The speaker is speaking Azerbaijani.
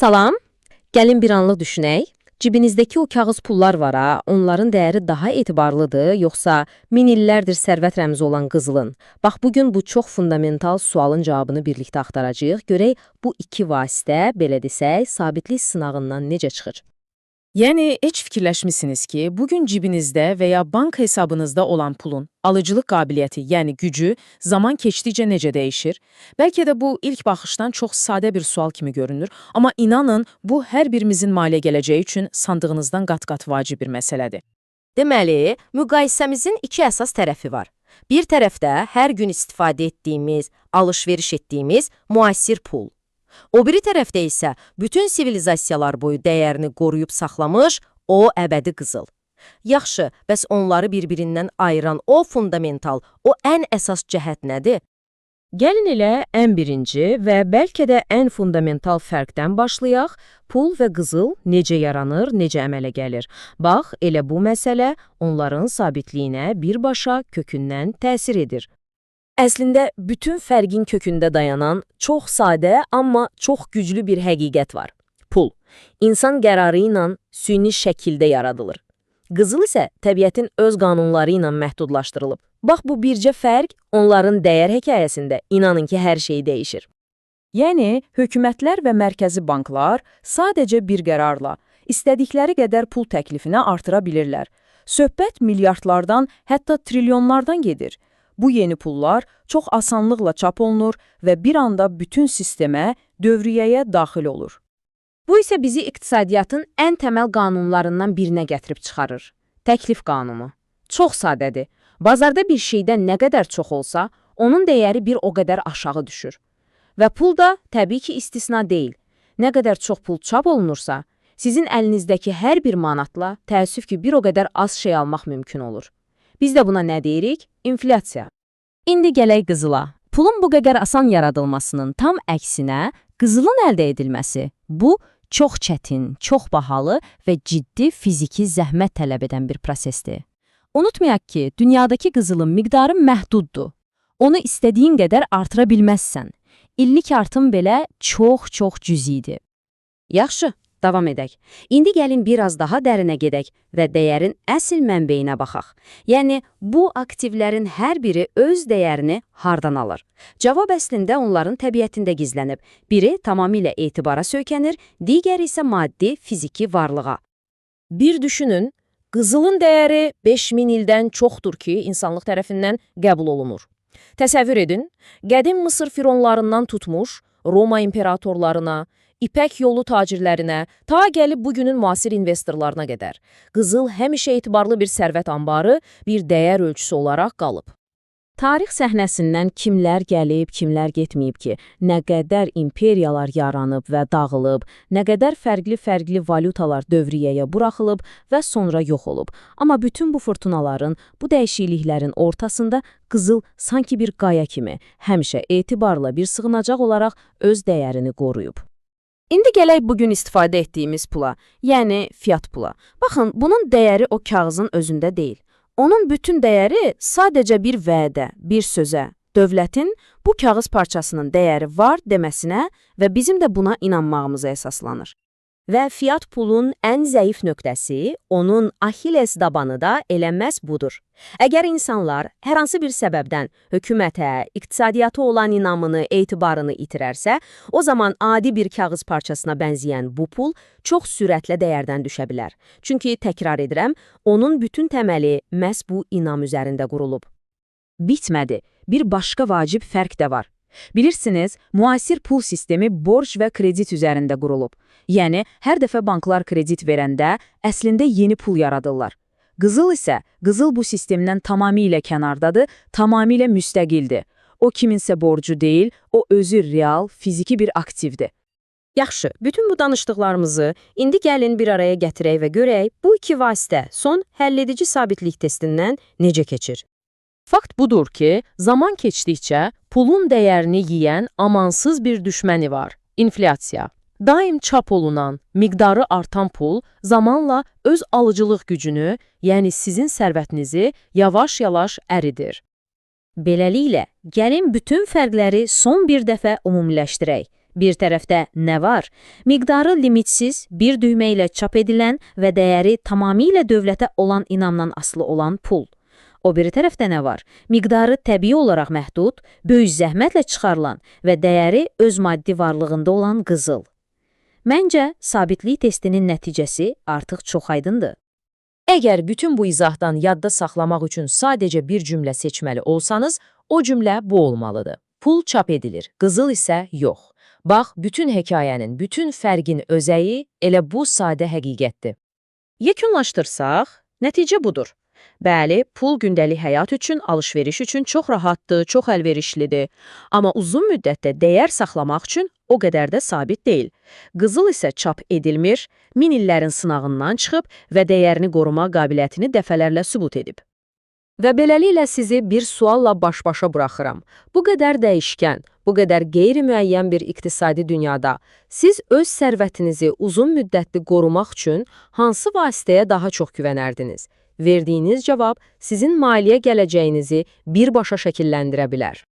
Salam. Gəlin bir anlıq düşünək. Cibinizdəki o kağız pullar var ha, onların dəyəri daha etibarlıdır, yoxsa min illərdir sərvət rəmzi olan qızılın? Bax, bugün bu çox fundamental sualın cavabını birlikdə axtaracağıq. Görək bu iki vasitə, belə desək, sabitlik sınağından necə çıxır? Yəni heç fikirləşmisiniz ki, bugün cibinizdə və ya banka hesabınızda olan pulun alıcılıq qabiliyyəti, yəni gücü zaman keçdikcə necə dəyişir? Bəlkə də bu ilk baxışdan çox sadə bir sual kimi görünür, amma inanın, bu hər birimizin maliyyə gələcəyi üçün sandığınızdan qat-qat vacib bir məsələdir. Deməli, müqayisəmizin iki əsas tərəfi var. Bir tərəfdə hər gün istifadə etdiyimiz, alış-veriş etdiyimiz müasir pul. O biri tərəfdə isə bütün sivilizasiyalar boyu dəyərini qoruyub saxlamış o əbədi qızıl. Yaxşı, bəs onları bir-birindən ayıran o fundamental, o ən əsas cəhət nədir? Gəlin elə ən birinci və bəlkə də ən fundamental fərqdən başlayaq. Pul və qızıl necə yaranır, necə əmələ gəlir? Bax, elə bu məsələ onların sabitliyinə birbaşa kökündən təsir edir. Əslində, bütün fərqin kökündə dayanan çox sadə, amma çox güclü bir həqiqət var. Pul, insan qərarı ilə süni şəkildə yaradılır. Qızıl isə təbiətin öz qanunları ilə məhdudlaşdırılıb. Bax, bu bircə fərq onların dəyər hekayəsində inanın ki, hər şey dəyişir. Yəni, hökumətlər və mərkəzi banklar sadəcə bir qərarla istədikləri qədər pul təklifini artıra bilirlər. Söhbət milyardlardan, hətta trilyonlardan gedir. Bu yeni pullar çox asanlıqla çap olunur və bir anda bütün sistemə, dövriyyəyə daxil olur. Bu isə bizi iqtisadiyyatın ən təməl qanunlarından birinə gətirib çıxarır. Təklif qanunu. Çox sadədir. Bazarda bir şeydən nə qədər çox olsa, onun dəyəri bir o qədər aşağı düşür. Və pul da təbii ki, istisna deyil. Nə qədər çox pul çap olunursa, sizin əlinizdəki hər bir manatla təəssüf ki, bir o qədər az şey almaq mümkün olur. Biz də buna nə deyirik? İnflyasiya. İndi gələk qızıla. Pulun bu qədər asan yaradılmasının tam əksinə, qızılın əldə edilməsi. Bu, çox çətin, çox bahalı və ciddi fiziki zəhmət tələb edən bir prosesdir. Unutmayaq ki, dünyadakı qızılın miqdarı məhduddur. Onu istədiyin qədər artıra bilməzsən. İllik artım belə çox-çox cüzidir. Yaxşı, davam edək. İndi gəlin biraz daha dərinə gedək və dəyərin əsl mənbeyinə baxaq. Yəni, bu aktivlərin hər biri öz dəyərini hardan alır? Cavab əslində onların təbiətində gizlənib. Biri tamamilə etibara söykənir, digəri isə maddi, fiziki varlığa. Bir düşünün, qızılın dəyəri 5000 ildən çoxdur ki, insanlıq tərəfindən qəbul olunur. Təsəvvür edin, qədim Mısır fironlarından tutmuş Roma imperatorlarına, İpək yolu tacirlərinə, ta gəlib bugünün müasir investorlarına qədər. Qızıl həmişə etibarlı bir sərvət anbarı, bir dəyər ölçüsü olaraq qalıb. Tarix səhnəsindən kimlər gəlib, kimlər getməyib ki, nə qədər imperiyalar yaranıb və dağılıb, nə qədər fərqli-fərqli valyutalar dövriyyəyə buraxılıb və sonra yox olub. Amma bütün bu fırtınaların, bu dəyişikliklərin ortasında qızıl sanki bir qaya kimi həmişə etibarla bir sığınacaq olaraq öz dəyərini qoruyub. İndi gələk bugün istifadə etdiyimiz pula, yəni fiat pula. Baxın, bunun dəyəri o kağızın özündə deyil. Onun bütün dəyəri sadəcə bir vədə, bir sözə, dövlətin bu kağız parçasının dəyəri var deməsinə və bizim də buna inanmağımıza əsaslanır. Və fiat pulun ən zəif nöqtəsi, onun Ahilles dabanı da elə məhz budur. Əgər insanlar hər hansı bir səbəbdən hökumətə, iqtisadiyyata olan inamını, etibarını itirərsə, o zaman adi bir kağız parçasına bənzəyən bu pul çox sürətlə dəyərdən düşə bilər. Çünki təkrar edirəm, onun bütün təməli məhz bu inam üzərində qurulub. Bitmədi. Bir başqa vacib fərq də var. Bilirsiniz, müasir pul sistemi borc və kredit üzərində qurulub. Yəni, hər dəfə banklar kredit verəndə əslində yeni pul yaradırlar. Qızıl isə, qızıl bu sistemdən tamamilə kənardadır, tamamilə müstəqildir. O kiminsə borcu deyil, o özü real, fiziki bir aktivdir. Yaxşı, bütün bu danışdıqlarımızı indi gəlin bir araya gətirək və görək bu iki vasitə son həlledici sabitlik testindən necə keçir. Fakt budur ki, zaman keçdikcə pulun dəyərini yeyən amansız bir düşməni var – inflyasiya. Daim çap olunan, miqdarı artan pul zamanla öz alıcılıq gücünü, yəni sizin sərvətinizi yavaş-yavaş əridir. Beləliklə, gəlin bütün fərqləri son bir dəfə ümumiləşdirək. Bir tərəfdə nə var? Miqdarı limitsiz, bir düymə ilə çap edilən və dəyəri tamamilə dövlətə olan inamdan asılı olan pul. O biri tərəfdə nə var? Miqdarı təbii olaraq məhdud, böyük zəhmətlə çıxarılan və dəyəri öz maddi varlığında olan qızıl. Məncə, sabitlik testinin nəticəsi artıq çox aydındır. Əgər bütün bu izahdan yadda saxlamaq üçün sadəcə bir cümlə seçməli olsanız, o cümlə bu olmalıdır. Pul çap edilir, qızıl isə yox. Bax, bütün hekayənin, bütün fərqin özəyi elə bu sadə həqiqətdir. Yekunlaşdırsaq, nəticə budur. Bəli, pul gündəlik həyat üçün, alış-veriş üçün çox rahatdır, çox əlverişlidir. Amma uzun müddətdə dəyər saxlamaq üçün o qədər də sabit deyil. Qızıl isə çap edilmir, min illərin sınağından çıxıb və dəyərini qoruma qabiliyyətini dəfələrlə sübut edib. Və beləliklə sizi bir sualla baş-başa buraxıram. Bu qədər dəyişkən, bu qədər qeyri-müəyyən bir iqtisadi dünyada siz öz sərvətinizi uzun müddətli qorumaq üçün hansı vasitəyə daha çox güvənərdiniz? Verdiyiniz cavab sizin maliyyə gələcəyinizi birbaşa şəkilləndirə bilər.